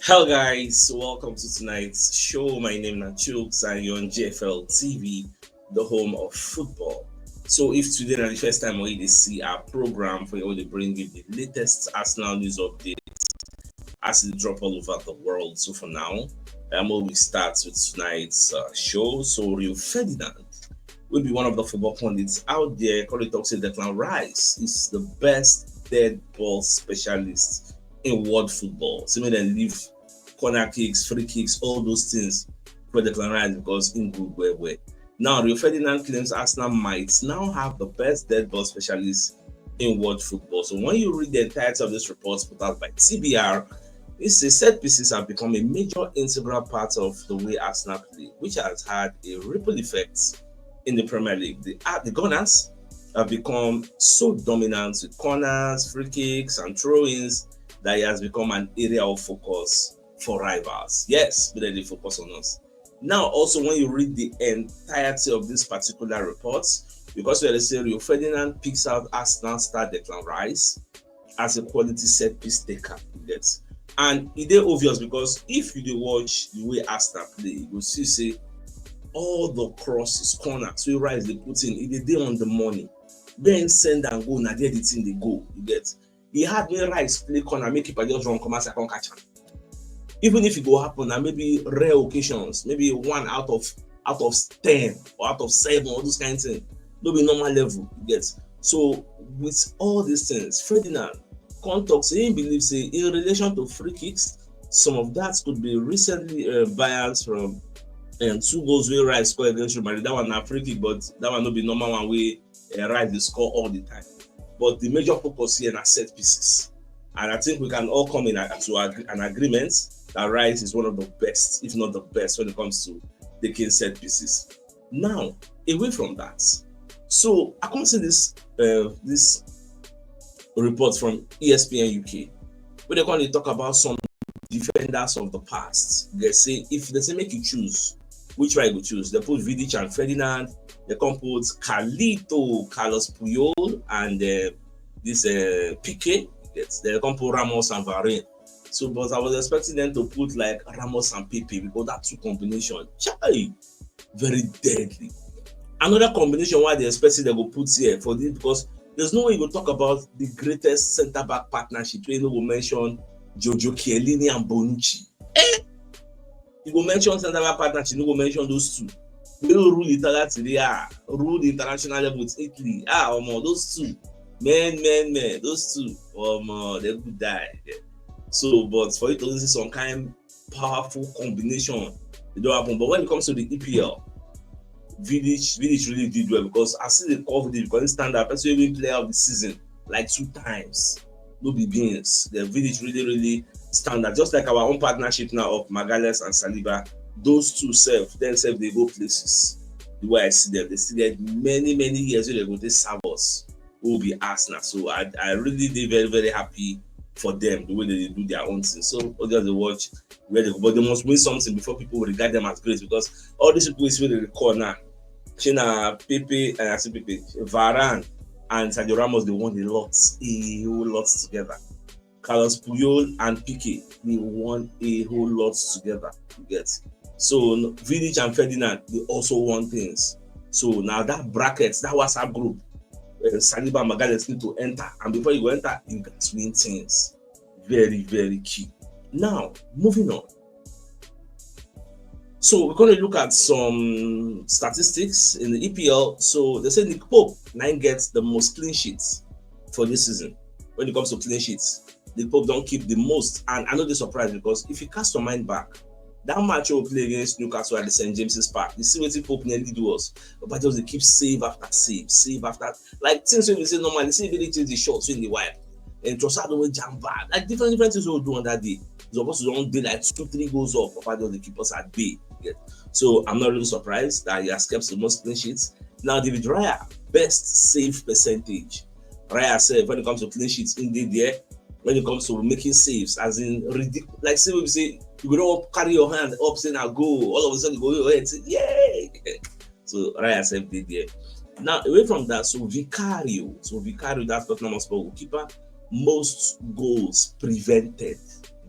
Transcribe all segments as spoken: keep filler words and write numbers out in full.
Hello guys, welcome to tonight's show. My name is Chooks and you're on G F L T V, the home of football. So if today na the first time wey you dey see our program, for you dey bring you the latest Arsenal news updates as e drop all over the world. So for now, I'm always start with tonight's uh, show. So Rio Ferdinand will be one of the football pundits out there. Currently talks say Declan Rice is the best dead ball specialist in world football. So make dem leave corner kicks, free kicks, all those things for Declan Rice because im good well well. Now, Rio Ferdinand claims Arsenal might now have the best dead ball specialist in world football. So when you read the entirety of this report put out by T B R, it says set pieces have become a major integral part of the way Arsenal play, which has had a ripple effect in the Premier League. The, uh, the Gunners have become so dominant with corners, free kicks, and throw-ins that it has become an area of focus for rivals. Yes, but they focus on us. Now, also when you read the entirety of this particular report, because we say Rio Ferdinand picks out Arsenal star Declan Rice as a quality set piece taker, you get. And e dey obvious because if you dey watch the way Arsenal play, you go see say all the crosses, corners wey Rice dey put in, e dey dey on the money. Then send and go, na there the thing dey go, you get. E hard when Rice play corner, make keeper just run come outside, come catch am. Even if e go happen, na maybe rare occasions, maybe one out of out of ten or out of seven, all those kind of things. No be normal level, you get. So with all these things, Ferdinand come talk say he believe say in relation to free kicks, some of that could be recently uh, biased from um, two goals wey Rice score against Real Madrid. That one na free kick, but that one no be normal one wey uh, Rice dey score all the time. But the major focus here na set pieces. And I think we can all come in a, to ag- an agreement that Rice is one of the best, if not the best, when it comes to taking set pieces. Now, away from that, so I come see this uh, this report from E S P N U K where they come dey talk about some defenders of the past. They say if they say make you choose, which one you go choose? They put Vidic and Ferdinand. They come put Carlito, Carlos Puyol, and uh, this uh, Piqué. Yes, they come put Ramos and Varane. So, but I was expecting them to put like Ramos and Pepe because that two combination, chai, very deadly. Another combination why they expect say they go put here for this because there's no way you go talk about the greatest centre back partnership wey you no go mention Jojo Chiellini and Bonucci. Eh? You go mention centre back partnership, you no go mention those two. They don rule Italian Serie A, rule the international level with Italy. Ah, omo, those two. Men, men, men, those two. Omo, they go die. So, but for you to see some kind powerful combination, it don happen. But when it comes to the E P L, Vidic, Vidic really did well because I see the call Vidic because he stand out. Person wey win player of the season like two times. No be beans. The Vidic really, really stand out. Just like our own partnership now of Magalhaes and Saliba, those two sef, dem sef dey go places. The way I see them, they still get many, many years wey they go dey serve us. Who be Arsenal. So I, I really dey very, very happy for them, the way they dey do their own thing. So all just dey watch where they go. But they must win something before people will regard them as great because all these people wey dey call now, shey na Pepe, uh, I say Pepe, Varane and Sergio Ramos, they won a lot, a whole lot together. Carlos Puyol and Piqué, they won a whole lot together. You get. So Vidic and Ferdinand, they also won things. So now that bracket, that WhatsApp group, uh, Saliba and Magalhaes need to enter. And before you go enter, you got to win things. Very, very key. Now, moving on. So we're going to look at some statistics in the E P L. So they say Nick Pope now gets the most clean sheets for this season. When it comes to clean sheets, Nick Pope don keep the most, and I no dey surprised because if you cast your mind back, that match wey we play against Newcastle at the Saint James's Park, you see wetin Pope nearly do us. Papa just dey keep save after save, save after, like, things wey we say normally, say really change the shots wey dey wipe. And Trossard wey jam bad, like, different, different things wey we do on that day. It's supposed to don dey like two, three goals up. Papa just dey keep us at bay. Yeah. So I'm not really surprised that he has kept the most clean sheets. Now David Raya, best save percentage. Raya sef, when it comes to clean sheets, he dey there. When it comes to making saves, as in ridiculous, like, say we say you go don carry your hand up, say na goal, all of a sudden you go your head say yay. So Raya sef dey there. Now away from that, so Vicario, so Vicario, that's Tottenham Hotspur goalkeeper, most goals prevented.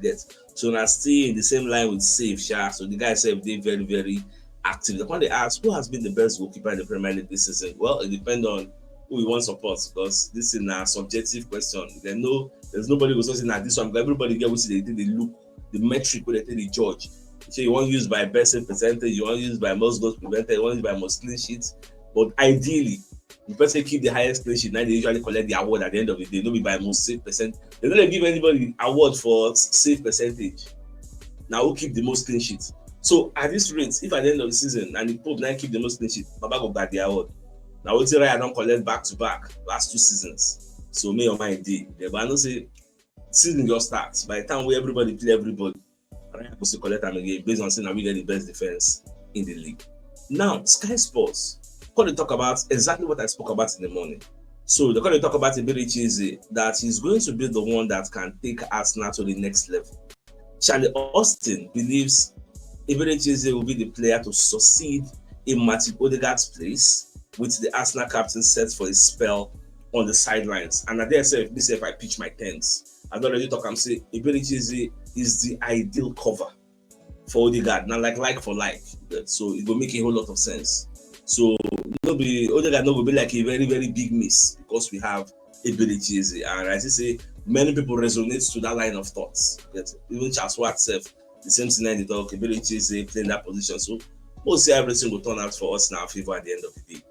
Yes. So now still in the same line with save, sha. So the guy said they very, very active. The one they ask, who has been the best goalkeeper in the Premier League this season? Well, it depends on who you want to support, because this is a subjective question. There's no, there's nobody who's saying that this one. Everybody get what they think they look, the metric where they think they judge. So you want use by best save percentage, you want use by most goals prevented, you want use by most clean sheets. But ideally, the person keep the highest clean sheet, now they usually collect the award at the end of the day. No be by most save percent. They don't give anybody award for save percentage. Now who keep the most clean sheet? So at this rate, if at the end of the season and the Pope now keep the most clean sheet, Baba go get the award. Now wetin Raya don collect back to back last two seasons. So may your mind dey there. But I know say season just starts. By the time we everybody play everybody, Raya go still collect am again based on saying that we get the best defense in the league. Now, Sky Sports, come dey talk about exactly what I spoke about in the morning. So they're going to talk about Eberechi Eze, that he's going to be the one that can take Arsenal to the next level. Charlie Austin believes Eberechi Eze will be the player to succeed in Martin Odegaard's place, with the Arsenal captain set for a spell on the sidelines. And I dare say, this if I pitch my tents, I don already talk am say Eberechi Eze is the ideal cover for Odegaard. Now, like, like for like, so it go make a whole lot of sense. So no be Odegaard no go be like a very, very big miss because we have Eberechi Eze, and I see say many people resonate to that line of thoughts. Yes. Even Charles Watt sef, the same thing I dey talk, Eberechi Eze playing that position. So we'll see how everything will turn out for us in our favor at the end of the day.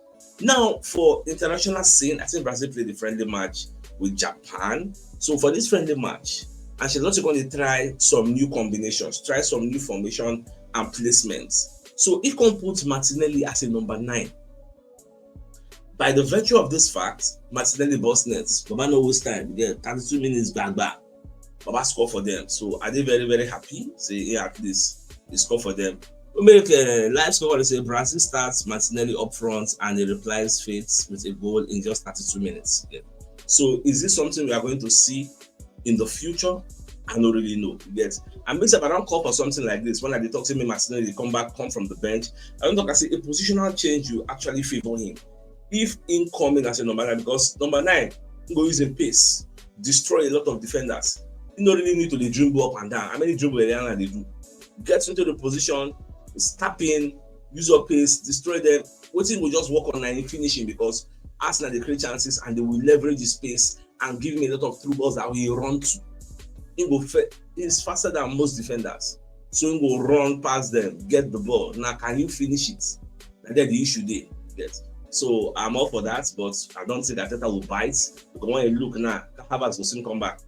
Now, for international scene, I think Brazil played a friendly match with Japan. So for this friendly match, Ancelotti going to try some new combinations, try some new formation and placements. So he can put Martinelli as a number nine. By the virtue of this fact, Martinelli boss nets. Baba no waste time. Yeah, thirty-two minutes, back, back. Baba score for them. So are they very, very happy? Say, yeah, at least they score for them. We make a live score. They say Brazil starts Martinelli up front and he replies Faith with a goal in just thirty-two minutes. Yeah. So is this something we are going to see in the future? I don't really know. Yes. And basically, I don't call for something like this. When I dey talk to me, Martinelli, they come back, come from the bench. I don't talk, I say a positional change you actually favor him. If incoming as a number nine, because number nine go use him pace, destroy a lot of defenders. You don't really need to dey dribble up and down. How many dribble Eliana they do? Get into the position, step in, use your pace, destroy them. Wetin go just work on na finishing, because Arsenal dey create chances and they will leverage the space and give me a lot of through balls that we run to. He go fa- he's faster than most defenders. So he go run past them, get the ball. Now can you finish it? And then the issue dey. Yes. So I'm all for that, but I don't think Arteta will bite. Because when you look now, Havertz will soon come back.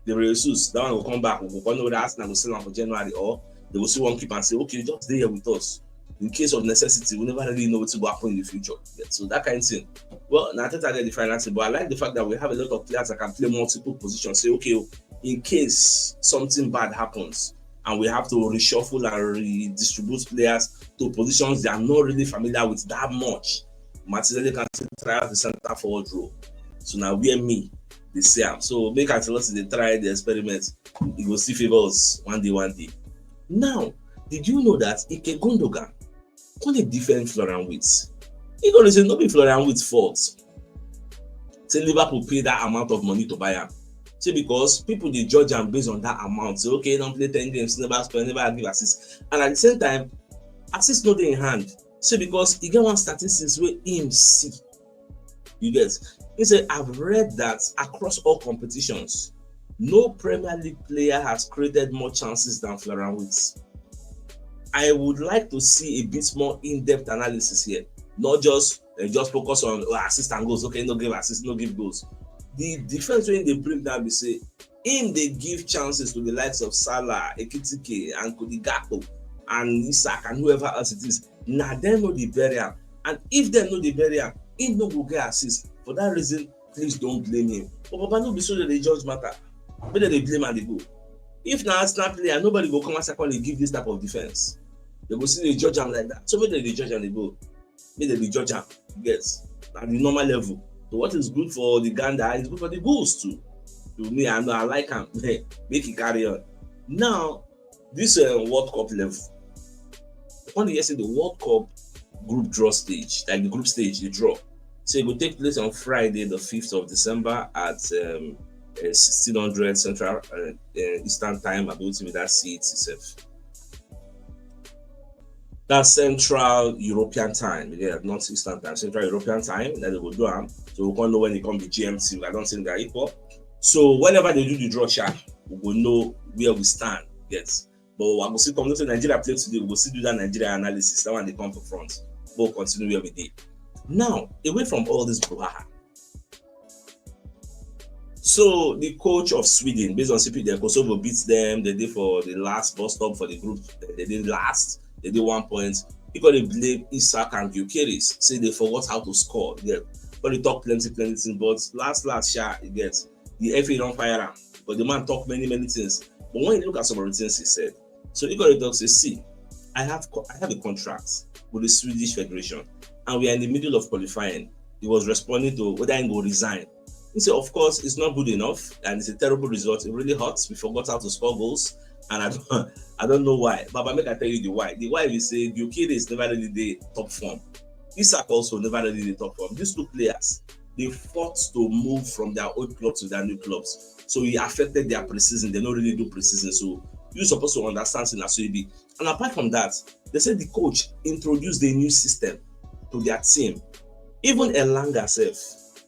The Jesus, that one will come back. We will know that Arsenal will sell am for January, or they will see one keeper and say, okay, just stay here with us. In case of necessity, we never really know what will happen in the future. Yeah, so that kind of thing. Well, now Arteta get the final thing, but I like the fact that we have a lot of players that can play multiple positions. Say, okay, in case something bad happens and we have to reshuffle and redistribute players to positions they are not really familiar with that much, Martinelli can still try out the center forward role. So now where me, they say am. So make Ancelotti they try the experiment. It will still favor us one day, one day. Now, did you know that Ilkay Gundogan come dey defend Florian Wirtz? He gonna say no be Florian Wirtz fault say Liverpool pay that amount of money to buy am. Say because people dey judge am based on that amount. Say okay, don't play ten games, never score, never give assist, and at the same time, assist no dey in hand. Say because he get one statistics wey him see. You get? He said, I've read that across all competitions, no Premier League player has created more chances than Florian Wirtz. I would like to see a bit more in-depth analysis here, not just uh, just focus on oh, assist and goals. Okay, no give assist, no give goals. The difference when they bring down, we say, him dey give chances to the likes of Salah, Ekitike, and Cody Gakpo, and Isak, and whoever else it is. Now dem no dey bury am, and if dem no dey bury am, him no go get assist. For that reason, please don't blame him. But Baba, no be so that they judge matter. But then they blame and they go. If na Arsenal player, nobody go come and secondly give this type of defense. They go see they judge am like that. So make they dey judge and they go. Make they dey judge am. Yes, at the normal level. So what is good for the gander is good for the goose too. To me, I know I like am. Make it carry on. Now, this uh, World Cup level. On the yesterday, the World Cup group draw stage, like the group stage, the draw. So it will take place on Friday, the fifth of December at um, uh, sixteen hundred Central uh, uh, Eastern Time, I believe with that C E T itself. That's Central European Time, yeah, not Eastern Time, Central European Time. That they will do am. So we can't know when they come the G M T. I don't think they're equal. So whenever they do the draw, sha, we will know where we stand. Yes, but we will see come to Nigeria play today. We will see do that Nigeria analysis. That one they come for front. We'll continue where we did. Now, away from all this brouhaha, so the coach of Sweden, based on C P, the Kosovo beats them. They did for the last bus stop for the group. They did last. They did one point. He got to blame Isak and Gyökeres. Say they forgot how to score. Yeah, but they talk plenty, plenty things. But last, last, sha, you get the F A don't fire him. But the man talk many, many things. But when you look at some of the things he said, so he got to talk say, see, I have co- I have a contract with the Swedish Federation, and we are in the middle of qualifying. He was responding to whether he will resign. He said, of course, it's not good enough, and it's a terrible result. It really hurts. We forgot how to score goals, and I don't, I don't know why. Baba, make I tell you the why. The why we say Gyökeres never really the top form. Isak also never really the top form. These two players, they fought to move from their old clubs to their new clubs. So he affected their preseason. They don't really do preseason. So you're supposed to understand in Asoebi. And apart from that, they said the coach introduced a new system to their team. Even Elanga self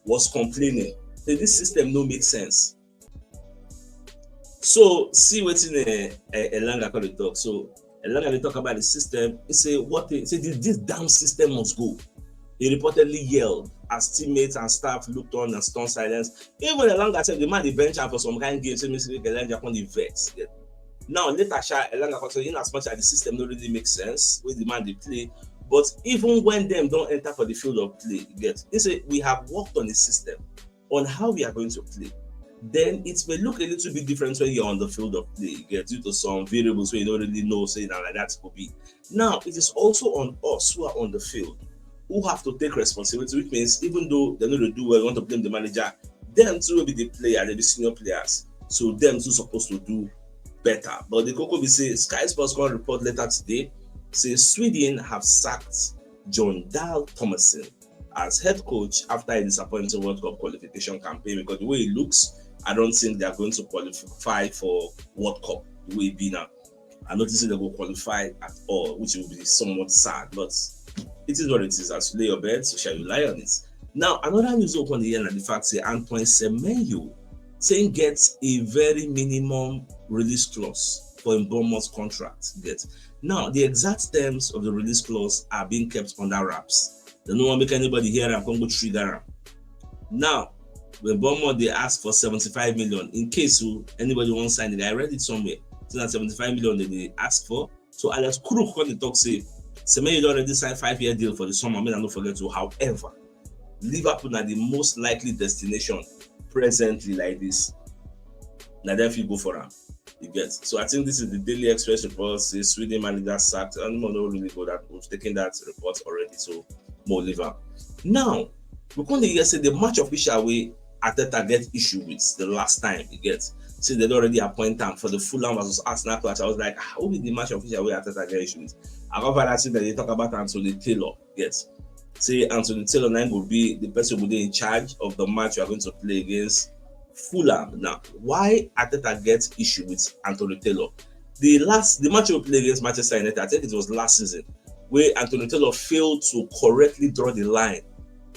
was complaining that this system no make sense. So see wetin uh, uh, Elanga call the talk. So Elanga they talk about the system. He say what? He say this, this damn system must go. He reportedly yelled as teammates and staff looked on and stunned silence. Even Elanga said the man the bench for some kind of game. Say Mister Elanga on the vex. Yeah. Now later, sha, Elanga continue in as much as the system don't really make sense with the man they play. But even when them don't enter for the field of play, you get. He say we have worked on the system on how we are going to play, then it may look a little bit different when you're on the field of play, you get, due to some variables where you don't really know, say, now like that could be. Now, it is also on us who are on the field who have to take responsibility, which means even though they know they do well, you want to blame the manager, them too will be the player, they be senior players. So them too supposed to do better. But the Coco be say Sky Sports can report later today, say Sweden have sacked John Dahl Thomason as head coach after a disappointing World Cup qualification campaign, because the way it looks, I don't think they are going to qualify for World Cup the way it be now. I don't think they will qualify at all, which will be somewhat sad, but it is what it is. As you lay your bed, so shall you lie on it. Now, another news open the year and the fact say Antoine Semenyo saying gets a very minimum release clause for a Bournemouth contract. Get now, the exact terms of the release clause are being kept under wraps. They don't want make anybody hear and come go trigger am. Now, when Bournemouth they ask for seventy-five million in case who anybody wants sign it. I read it somewhere. So that's seventy-five million that they ask for. So Alex Crook when they talk say Semenyo already signed five-year deal for the summer. I mean, I don't forget to. However, Liverpool are the most likely destination presently like this. Now then, if you go for him, you get. So I think this is the Daily Express report. Say Sweden manager sacked. I don't know really go that. We've taken that report already. So more liver. Now we come to hear say the match official way Arteta get issue with the last time he gets. Say they'd already appoint him for the Fulham versus Arsenal clash. I was like, how will the match official way Arteta get issue with? I got that thing that they talk about Anthony Taylor. Yes. Say Anthony Taylor now will be the person who will be in charge of the match you are going to play against Fulham. Now, why Arteta gets issue with Anthony Taylor? The last the match we played against Manchester United, I think it was last season, where Anthony Taylor failed to correctly draw the line.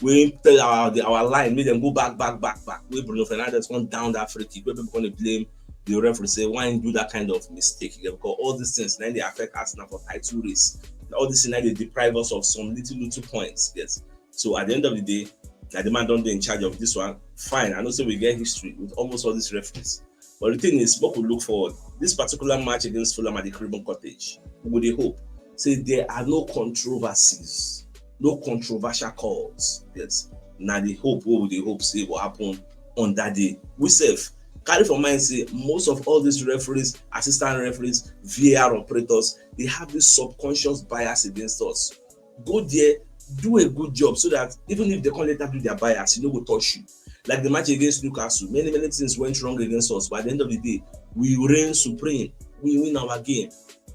We tell our the, our line, made them go back, back, back, back. Where Bruno Fernandes went down that free kick, where people gonna blame the referee, say why you do that kind of mistake? Yeah, because all these things now they affect us now for title race. All these things now they deprive us of some little little points. Yes. So at the end of the day, that the man don't be in charge of this one. Fine, I know say we get history with almost all these referees. But the thing is, what we look forward, this particular match against Fulham at the Craven Cottage, we dey hope say there are no controversies, no controversial calls. Yes, now the hope what we dey hope say will happen on that day. We self carry for mind say most of all these referees, assistant referees, V A R operators, they have this subconscious bias against us. Go there, do a good job so that even if they come later do their bias, e no go touch you. Like the match against Newcastle, many many things went wrong against us, but at the end of the day, we reign supreme. We win our game.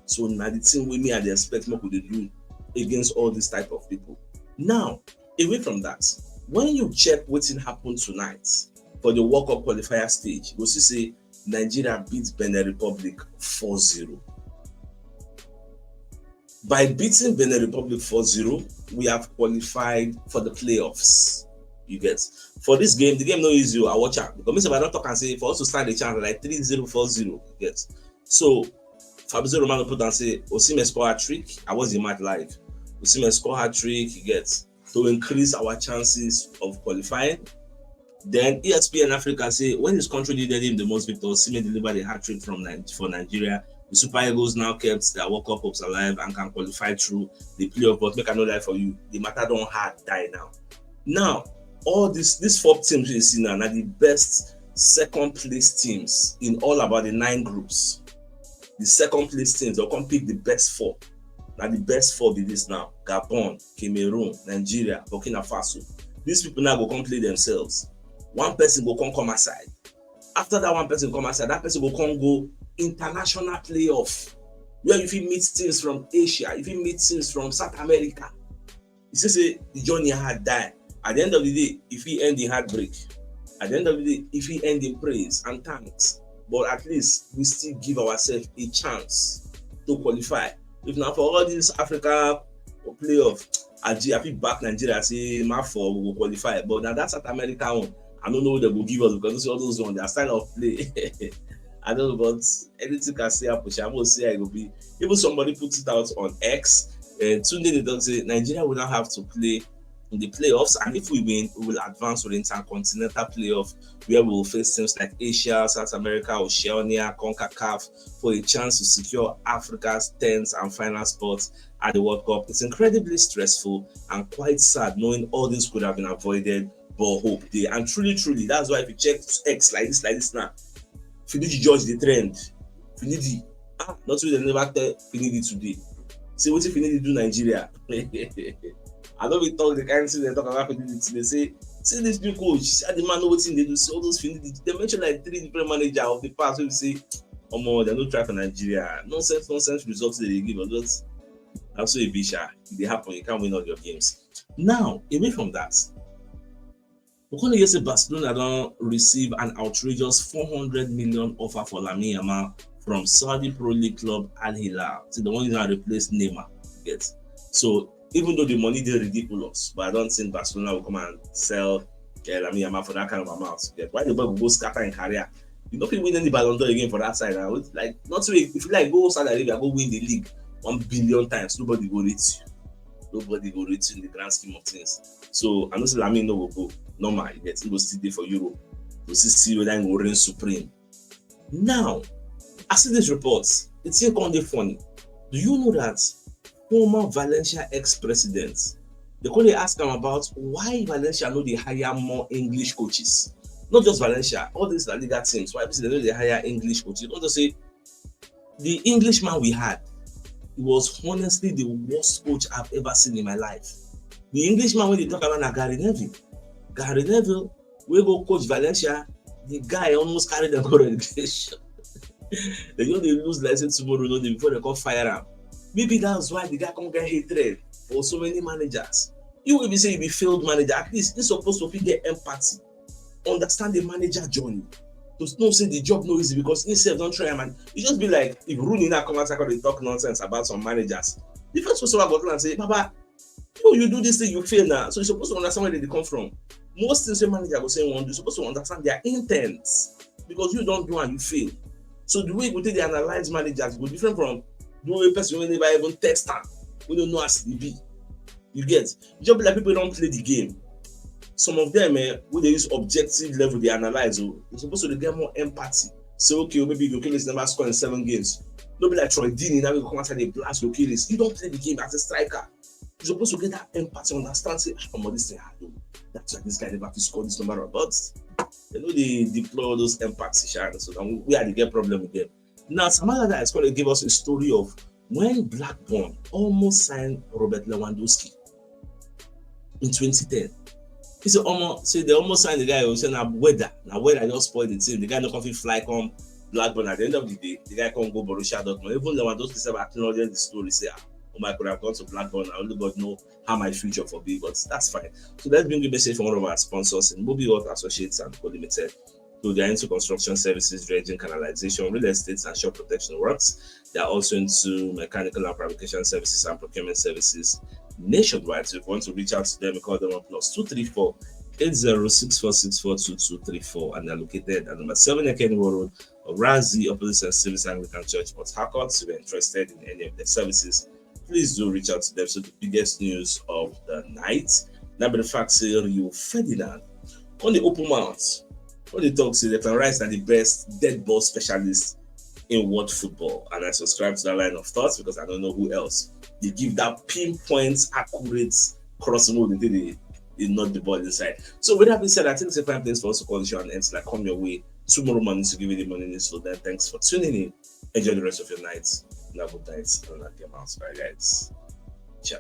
So na the thing wey me I dey expect make we dey do against all these type of people. Now, away from that, when you check wetin happen tonight, for the World Cup qualifier stage, you go see say Nigeria beat Benin Republic four zero. By beating Benin Republic four zero, we have qualified for the playoffs. You get? For this game, the game no easy. I watch out because me sef I don talk and say for us to stand a chance like three zero, four zero. You get? So Fabrizio Romano put and say Osimhen score hat trick. I was the match live. Osimhen score hat trick. You get? To increase our chances of qualifying. Then E S P N Africa say when his country needed him the most, Victor Osimhen delivered a hat trick from Ni- for Nigeria. The Super Eagles now kept their World Cup hopes alive and can qualify through the playoff. But make I no lie for you, the matter don hard die now. Now, all this these four teams you see now na the best second place teams in all about the nine groups. The second place teams, they'll come pick the best four. Now the best four be this now: Gabon, Cameroon, Nigeria, Burkina Faso. These people now go come play themselves. One person go come come aside. After that one person come aside, that person go come go international playoff where you fit meet teams from Asia, you fit meet teams from South America. You see say the journey hard die. At the end of the day, if he end in heartbreak, at the end of the day, if he end in praise and thanks, but at least we still give ourselves a chance to qualify. If na for all this Africa playoff, I fit back Nigeria say ma for we go qualify, but na that South America one, I no know what they go give us because you see all those ones, their style of play. I don't know, but anything can still happen. Sha, I go see how e go be. Even somebody put it out on X. Uh, Tunde dey talk say Nigeria will now have to play in the playoffs, and if we win, we will advance to the intercontinental playoff where we will face teams like Asia, South America, Oceania, CONCACAF for a chance to secure Africa's tenth and final spot at the World Cup. It's incredibly stressful and quite sad knowing all this could have been avoided, but hope dey. And truly, truly, that's why if you check X like this, like this now, Finidi just dey trend. Finidi, ah, not wey dem never tell Finidi today. Say wetin Finidi do Nigeria. I don be talk the kind thing dem talk about Finidi today. Say, see this new coach, see how the man know wetin dey do. See all those Finidi. They mention like three different manager of the past wey be say, omo, dem no try for Nigeria. Nonsense, nonsense results they dey give us. But na so e be, sha. E dey happen. You can't win all your games. Now, away from that, we come hear say Barcelona don receive an outrageous four hundred million offer for Lamine Yamal from Saudi Pro League club Al Hilal. So they wan use am replace Neymar. Get? So even though the money dey ridiculous, but I don't think Barcelona will come and sell uh, Lamine Yamal for that kind of amount. Get? Why the boy go go scatter in career? You no fit win any Ballon d'Or again for that side. Now. Like, not to, if you like, go Saudi Arabia, go win the league one billion times. Nobody go rate you. Nobody go rate you in the grand scheme of things. So I know say Lamine no go go. Normal, you get, he go still dey for Europe. We'll see, see whether he go reign supreme. Now, I see this report. It's here come dey funny. Do you know that former Valencia ex-president, they come dey ask am about why Valencia no dey hire more English coaches? Not just Valencia, all these La Liga teams. Why be say they no dey hire English coaches? Not to say the Englishman we had, he was honestly the worst coach I've ever seen in my life. The Englishman wey dey talk about na Gary Neville. Gary Neville, wey go coach Valencia, the guy almost carry them go relegation. They just dey lose like say tomorrow no dey before they come fire am. Maybe that's why the guy come get hatred for so many managers. You wey be say you be failed manager, at least you suppose to fit get empathy, understand the manager journey, to know say the job no easy because he sef don try am, and e just be like if Rooney now come outside come dey talk nonsense about some managers. The first person wey go tell am say, "Baba, you, you do this thing, you fail now." So you suppose to understand where they dey come from. Most things wey manager go say wan do, you suppose to understand their intent because you don do am, you fail. So the way you go take dey analyze managers go different from the way person wey never even test am, wey no know as e be. You get? Just be like people wey don play the game. Some of them, eh, wey dey use objective level dey analyze, oh, you suppose to dey get more empathy. Say, okay, oh, maybe Gyökeres never score in seven games. No be like Troy Deeney now wey go come outside dey blast Gyökeres. You don play the game as a striker. You suppose to get that empathy, understand, say, "Ah, omo, this thing hard, oh. That's why this guy never fit score this number of, but they no dey deploy all those empathy, sha." So now we are the get problem with them. Now, Sam Allardyce come dey give us a story of when Blackburn almost signed Robert Lewandowski in twenty ten. He said, "Omo, say they almost signed the guy." He said, "Na weather, na weather just spoil the team. The guy no come fit fly come Blackburn." At the end of the day, the guy come go Borussia Dortmund. Even Lewandowski sef acknowledge the story, say, "Ah, Oh, I could have gone to Blackburn. I only God know how my future for be, but that's fine. So let's bring a message from one of our sponsors in Mobi World Associates and Co Limited. So they are into construction services, dredging, canalization, real estate, and shore protection works. They are also into mechanical and fabrication services and procurement services nationwide. So if you want to reach out to them, you call them on plus two three four eight zero six four six four two two three four, and they're located at number seven Ekeni Road, Orazi, opposite Saint Stephen's Anglican Church, Port Harcourt. If you're interested in any of their services, please do reach out to them. So the biggest news of the night, now be the fact say Rio Ferdinand on the open mouth, on the talk say Declan Rice na the best dead ball specialist in world football, and I subscribe to that line of thoughts because I don't know who else they give that pinpoint, accurate crossing move they did, they knock the ball inside. So with that being said, I think it's a fine place for us to call the show and end. Like, come your way tomorrow morning to give you the morning news. So then, thanks for tuning in. Enjoy the rest of your night. And have a good night. And like your mouth. Bye, guys. Ciao.